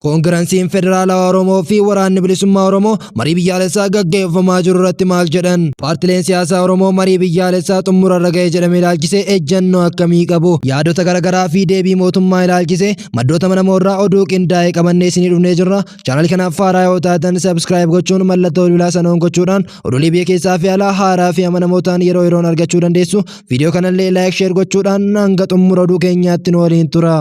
Koongiransiin Federaalawaa Oromoo fi Waraanni Bilisummaa Oromoo marii biyyaalessaa gaggeeffamaa jiru irratti maal jedhan? Paartileen siyaasaa Oromoo marii biyyaalessaa xumura irra ga'e jedhame ilaalchisee ejjennoo akkamii qabu? Yaadota garaagaraa fi deebii mootummaa ilaalchisee maddoota manamoo irraa oduu qindaa'e qabannee isinii dhufnee jirra. Chaanal kanaaf haaraa yoo taatan subscribe gochuun mallattoo bilbilaa sana on gochuudhaan oduulee biyya keessaa fi alaa haaraa fi amanamoo ta'an yeroo yeroon argachuu dandeessu. Viidiyoo kanallee like, share gochuudhaan hanga xumura oduu keenyaatti nu waliin tura.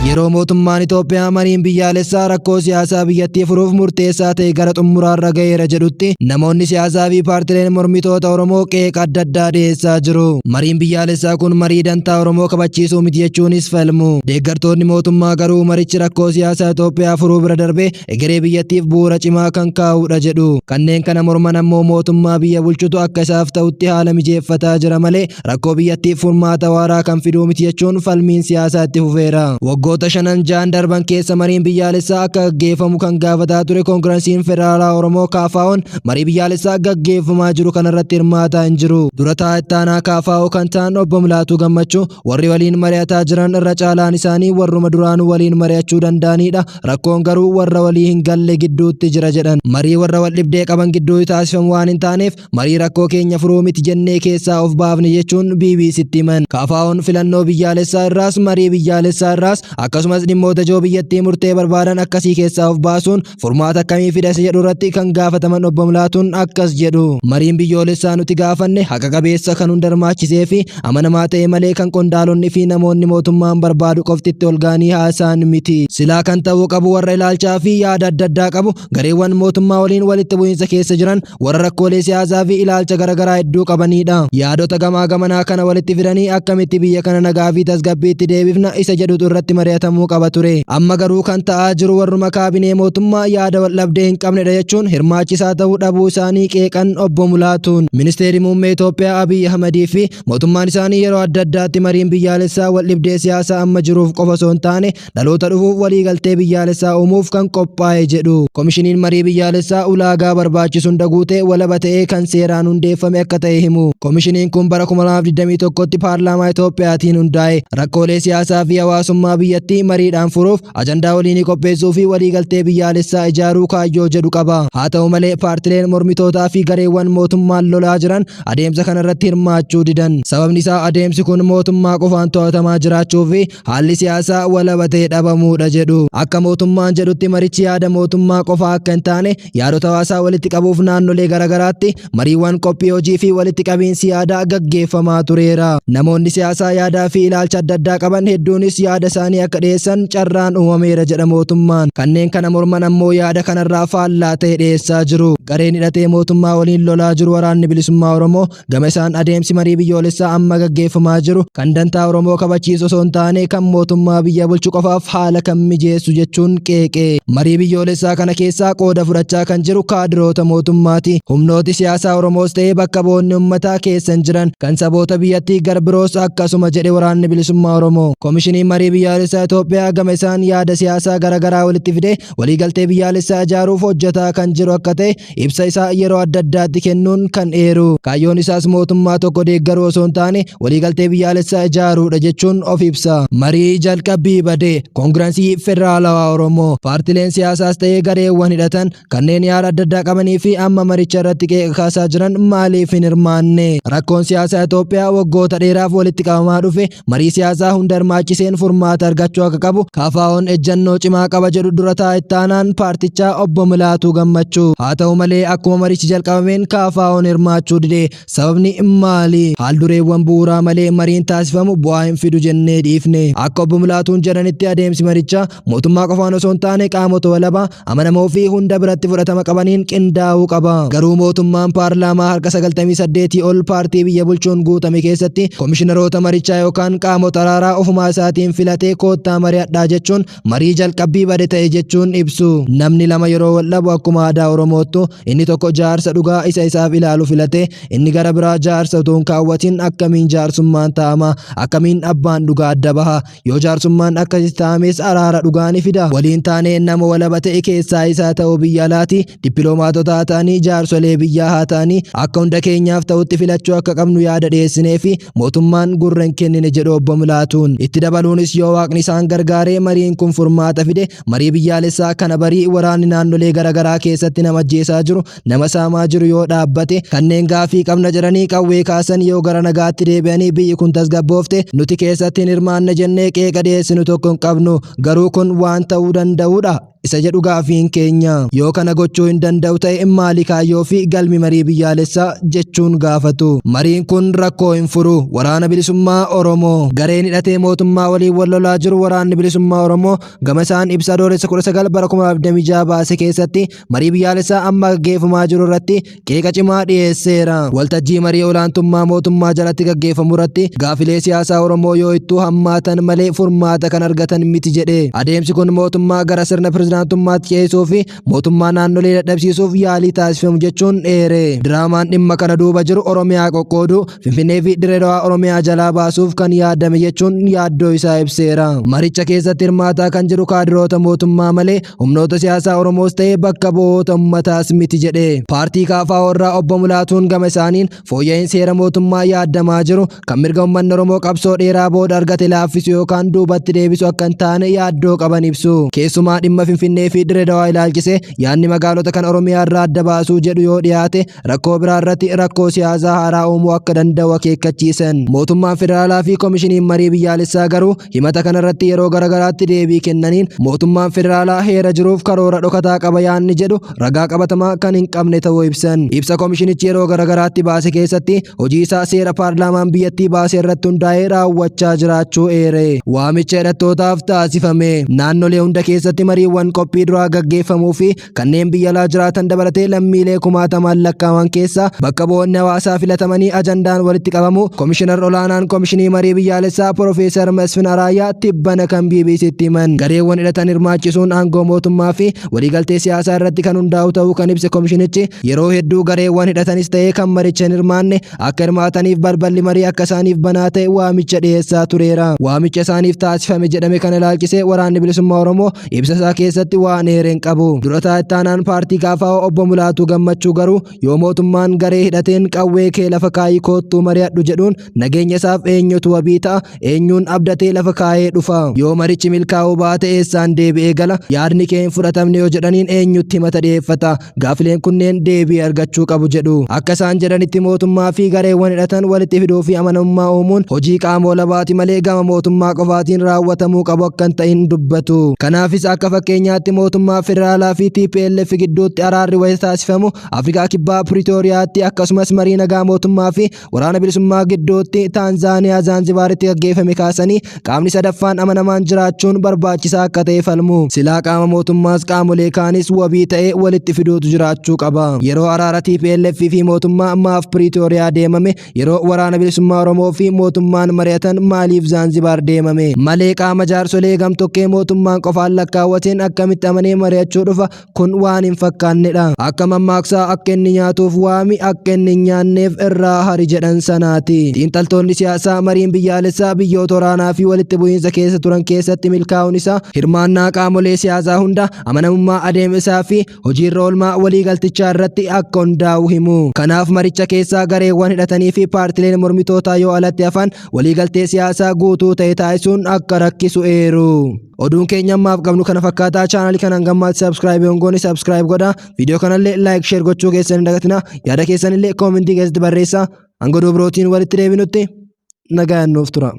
Yeroo mootummaan Itoophiyaa mariin biyyaalessaa rakkoo siyaasaa biyyattii furuuf murteessaa ta'e gara xumuraarra ga'eera jedhutti, namoonni siyaasaa fi paartileen mormitoota Oromoo qeeqa adda addaa dhiyeessaa jiru. Mariin biyyaalessaa kun marii dantaa Oromoo kabachiisuu miti jechuunis falmu. Deeggartoonni mootummaa garuu marichi rakkoo siyaasaa Itoophiyaa furuu bira darbee egeree biyyattiif bu'uura cimaa kan kaa'udha jedhu. Kanneen kana morman ammoo mootummaa biyya bulchutu akka isaaf ta'utti haala mijeeffataa jira malee rakkoo biyyattiif furmaata waaraa kan fiduu miti jechuun falmiin siyaasaa itti fufeera. Waggoota shanan ja'an darban keessa mariin biyyaalessaa akka gaggeeffamu kan gaafataa ture Koongiransiin Federaalaa Oromoo, KFO'n, marii biyyaalessaa gaggeeffamaa jiru kanarratti hirmaataa hin jiru. Dura taa'aa ittaanaa KFO kan ta'an Obbo Mulaatuu Gammachuu, warri waliin mari'ataa jiran irra caalaan isaanii warruma duraanuu waliin mari'achuu danda'anidha. Rakkoon garuu warra walii hin galle gidduutti jira jedhan. Marii warra wal dhibdee qaban gidduutti taasifamu waan hin taaneef marii rakkoo keenya furuu miti jennee keessaa of baafne jechuun BBCtti himan. KFO'n filannoo biyyaalessaa irraas, marii biyyaalessaa irraas, akkasumas dhimmoota ijoo biyyattii murtee barbaadan akkasii keessaa of baasuun furmaata akkamii fida isa jedhu irratti kan gaafataman Obbo Mulaatuun akkas jedhu. Mariin biyyoolessaa nuti gaafanne haqa qabeessa, kan hunda hirmaachisee fi amanamaa ta'e malee kan qondaalonni fi namoonni mootummaan barbaadu qofti itti ol ga'anii haasa'an miti. Silaa kan ta'uu qabu warra ilaalchaa fi yaada adda addaa qabu, gareewwan mootummaa waliin walitti bu'iinsa keessa jiran, warra rakkoolee siyaasaa fi ilaalcha garaagaraa hedduu qabanidha. Yaadota gamaa gamanaa kana walitti fidanii akkamitti biyya kana nagaa fi tasgabbiitti deebifna isa jedhutu irratti mari'atamuu qaba ture. Amma garuu kan ta'aa jiru warruma kaabinee mootummaa yaada wal dhabdee hin qabnedha jechuun hirmaachisaa ta'uu dhabuu isaanii qeeqan Obbo Mulaatuun. Ministeerri Muummee Itoophiyaa Abiy Ahmadii fi mootummaan isaanii yeroo adda addaatti mariin biyyaalessaa wal dhibdee siyaasaa amma jiruuf qofa osoo hin taane dhaloota dhufuuf waliigaltee biyyaalessaa uumuuf kan qophaa'e jedhu. Komishiniin marii biyyaalessaa ulaagaa barbaachisu hunda guutee walaba ta'ee kan seeraan hundeeffame akka ta'e himu. Komishiniin kun bara 2021tti paarlaamaa Itoophiyaatiin hundaa'e. Rakkoolee siyaasaa fi hawaasummaa biyyattii mariidhaan furuuf ajandaa waliinii qopheessuu fi waliigaltee biyyaalessaa ijaaruu kaayyoo jedhu qaba. Haa ta'u malee, paartileen mormitootaa fi gareewwan mootummaan lolaa jiran adeemsa kanarratti hirmaachuu didan. Sababni isaa adeemsi kun mootummaa qofaan to'atamaa jiraachuu fi haalli siyaasaa walaba ta'e dhabamuudha jedhu. Akka mootummaan jedhutti marichi yaada mootummaa qofaa akka hin taane yaadota hawaasaa walitti qabuuf naannolee garaagaraatti mariiwwan qophii hojii fi walitti qabiinsi yaadaa gaggeeffamaa tureera. Namoonni siyaasaa yaadaa fi ilaalcha adda addaa qaban hedduunis yaada isaanii akka dhiyeessan carraan uumameera jedha mootummaan. Kanneen kana morman ammoo yaada kanarraa faallaa ta'e dhiyeessaa jiru. Gareen hidhatee mootummaa waliin lolaa jiru Waraanni Bilisummaa Oromoo gama isaan adeemsi marii biyyoolessaa amma gaggeeffamaa jiru kan dantaa Oromoo kabachiisu osoo hin taane kan mootummaa biyya bulchu qofaaf haala kan mijeessu jechuun qeeqe. Marii biyyoolessaa kana keessaa qooda fudhachaa kan jiru kaadiroota mootummaati. Humnooti siyaasaa Oromoos ta'ee bakka bu'oonni uummataa keessa hin jiran. Kan saboota biyyattii gar biroos akkasuma jedhe Waraanni Bilisummaa Oromoo. Komishiniin marii biyyaalessaa Itoophiyaa gama isaan yaada siyaasaa garaagaraa walitti fidee waliigaltee biyyaalessaa ijaaruuf hojjetaa kan jiru akka ta'e ibsa isaa yeroo adda addaatti kennuun kan eeru. Kaayyoon isaas mootummaa tokko deeggaruu osoo hin taane waliigaltee biyyaalessaa ijaaruudha jechuun of ibsa. Marii jalqabbii badee Koongirensii Federaalawaa Oromoo, paartileen siyaasaas ta'ee gareewwan hidhatan kanneen yaada adda addaa qabanii fi amma maricha irratti qeeqa kaasaa jiran maaliif hin hirmaanne? Rakkoon siyaasaa Itoophiyaa waggoota dheeraaf walitti qabamaa dhufe marii siyaasaa hunda hirmaachiseen furmaata argachuu akka qabu KFO'n ejjannoo cimaa qaba jedhu dura ittaanaan paartichaa Obbo Mulaatuu Gammachuu. Haa ta'u malee, akkuma marichi jalqabameen KFO'n hirmaachuu dide. Sababni maali? Haal dureewwan bu'uuraa malee mariin taasifamu bu'aa hin fidu jennee dhiifne. Akka Obbo Mulaatuun jedhanitti, adeemsi marichaa mootummaa qofaan osoo hin taane qaamota walabaa amanamoo fi hunda biratti fudhatama qabaniin qindaa'uu qaba. Garuu mootummaan paarlaamaa harka 98 ol paartii biyya bulchuun guutame keessatti komishinaroota marichaa yookaan qaamota araaraa ofumaa isaatiin filatee koottaa mari'adhaa jechuun marii jalqabbii bade ta'e jechuun ibsu. Namni lama yeroo wal dhabu akkuma aadaa Oromoottu inni tokko jaarsa dhugaa isa isaaf ilaalu filate, inni gara biraa jaarsa utuu hin kaawwatin akkamiin jaarsummaan ta'ama? Akkamiin abbaan dhugaa adda baha? Yoo jaarsummaan akkasitti ta'ames araara dhugaa ni fida? Waliin taanee nama walaba ta'e keessaa isaa ta'uu biyya alaati dippiloomaatota haa ta'anii, jaarsolee biyyaa haa ta'anii, akka hunda keenyaaf ta'utti filachuu akka qabnu yaada dhiyeessinee fi mootummaan gurra hin kennine jedhu Obbo Mulaatuun. Itti dabaluunis yoo waaqni Waaqni isaan gargaaree mariin kun furmaata fide marii biyyaalessaa kana barii waraanni naannolee garaagaraa keessatti nama ajjeesaa jiru, nama saamaa jiru yoo dhaabbate, kanneen gaafii qabna jedhanii qawwee kaasan yoo gara nagaatti deebi'anii biyyi kun tasgabboofte nuti keessatti hin hirmaanne jennee qeeqa dhiyeessinu tokko hin qabnu. Garuu kun waan ta'uu danda'udha isa jedhu gaafiin keenya. Yoo kana gochuu hin danda'u ta'e maali kaayyoo fi galmi marii biyyaalessaa jechuun gaafatu. Mariin kun rakkoo hin furu. Waraana Bilisummaa Oromoo. Gareen hidhatee mootummaa waliin wal lolaa jiru Waraanni Bilisummaa Oromoo gama isaan ibsa Adoolessa 19 bara 2026 baase keessatti marii biyyaalessaa amma gaggeeffamaa jiru irratti qeeqa cimaa dhiyeesseera. Waltajjii marii olaantummaa mootummaa jalatti gaggeeffamu irratti gaafilee siyaasaa Oromoo yoo ittuu hammaatan malee furmaata kan argatan miti jedhe. Adeemsi kun mootummaa gara sirna pirezidaantummaatti ceesisuu fi mootummaa naannolee dadhabsiisuuf yaalii taasifamu jechuun dheere. Diraamaan dhimma kana duuba jiru Oromiyaa qoqqooduu, Finfinnee fi Dirree Dhawaa Oromiyaa jalaa baasuuf kan yaadame jechuun yaaddoo isaa ibseera. Maricha keessatti hirmaataa kan jiru kaadiroota mootummaa malee humnoota siyaasaa Oromoos ta'e bakka bu'oota ummataas miti jedhe. Paartii KFO irraa obbo Mulaatuun gama isaaniin fooyya'insi seera mootummaa yaadamaa jiru kan mirga uummanni Oromoo qabsoo dheeraa booda argate laaffisu yookaan duubatti deebisu akka hin taane yaaddoo qaban ibsu. Keessumaa dhimma Finfinnee fi Dirree Dhawaa ilaalchise yaadni magaalota kan Oromiyaa irraa adda baasuu jedhu yoo dhiyaate rakkoo biraa irratti rakkoo siyaasaa haaraa uumuu akka danda'u akeekkachiisan. Mootummaan federaalaa fi koomishiniin marii biyyaalessaa garuu himata kanarratti yeroo garaagaraatti deebii kennaniin mootummaan federaalaa heera jiruuf karoora dhokataa qaba yaanni jedhu ragaa qabatamaa kan hin qabne ta'uu ibsan. Ibsa koomishinichi yeroo garaagaraatti baase keessatti hojii isaa seera paarlaamaan biyyattii baase irratti hundaa'ee raawwachaa jiraachuu eere. Waamicha hidhattootaaf taasifame. Naannolee hunda keessatti mariiwwan qophii duraa gaggeeffamuu fi kanneen biyya alaa jiraatan dabalatee lammiilee kumaatamaan lakkaa'aman keessa bakka bu'oonni hawaasaa filatamanii ajandaan walitti qabamu Komishinar olaanaan Komishinii Marii Biyyaalessaa Profeesar Masfin Araayyaa tibbana kan BBCtti himan. Gareewwan hidhatan hirmaachisuun aangoo mootummaa fi waliigaltee siyaasaa irratti kan hundaa'u ta'uu kan ibse komishinichi yeroo hedduu gareewwan hidhatanis ta'ee kan maricha hin hirmaanne akka hirmaataniif balballi marii akka isaaniif banaa ta'e waamicha dhiyeessaa tureera. Waamicha isaaniif taasifame jedhame kana ilaalchisee Waraanni Bilisummaa Oromoo ibsa isaa keessatti waan eere hin qabu. Durataa ittaanaan paartii KFO obbo Mulaatuu Gammachuu garuu yoo mootummaan garee hidhateen qawwee kee lafa kaayii koottuu mari'adhu jedhuun nageenya isaaf eenyutu wabii ta'a, eenyuun abdatee lafa kaayee dhufa. Yoo marichi milkaa'uu baate eessaan deebi'ee gala, yaadni kee hin fudhatamne yoo jedhaniin eenyutti himata dhiyeeffata. Gaafileen kunneen deebii argachuu qabu jedhu. Akka isaan jedhanitti mootummaa fi gareewwan hidhatan walitti fiduu fi amanamummaa uumuun hojii qaama walabaati malee gama mootummaa qofaatiin raawwatamuu qabu akka hin ta'in dubbatu. Kanaafis akka fakkeenyaatti mootummaa federaalaa fi TPLF gidduutti araarri wayita taasifamu Afrikaa Kibbaa Piriitooriyaatti akkasumas marii nagaa mootummaa fi waraana bilisummaa gidduutti Taanzaaniyaa Zaanzibaaritti gaggeeffame kaasanii qaamni sadaffaan amanamaan jiraachuun barbaachisaa akka ta'e falmu. Silaa qaama mootummaas qaamolee kaanis wabii ta'ee walitti fiduutu jiraachuu qaba. Yeroo araara TPLF fi mootummaa maaf Piriitooriyaa deemame, yeroo waraana bilisummaa Oromoo fi mootummaan mari'atan maaliif Zaanzibaar deemame? Malee qaama jaarsolee gamtokkee mootummaan qofaan lakkaawwateen akkamitti amanee mari'achuu dhufa? Kun waan hin fakkaannedha. Akka mammaaksaa akka inni nyaatuuf waami, akka inni hin nyaanneef irraa hari jedhan sanaati. Xiinxaltoonni siyaasaa mariin biyyaalessaa biyyoota waraanaa fi walitti bu'iinsa keessa turan keessatti milkaa'uun isaa hirmaannaa qaamolee siyaasaa hunda, amanamummaa adeemsaa fi hojiirra oolmaa waliigaltichaa irratti akka hundaa'u himu. Kanaaf maricha keessaa gareewwan hidhatanii fi paartileen mormitootaa yoo alatti hafan waliigaltee siyaasaa guutuu ta'e taasisuun akka rakkisu eeru. Oduun keenya ammaaf qabnu kana fakkaataa. Chaanalii kanaan gammaatti subscribe yoo hin goone subscribe godhaa. Viidiyoo kanallee like, share gochuu keessan hin dagatinaa. Yaada keessanillee koomentii keessatti barreessaa. Hanga oduu birootiin walitti deebinutti nagaan nuuf tura.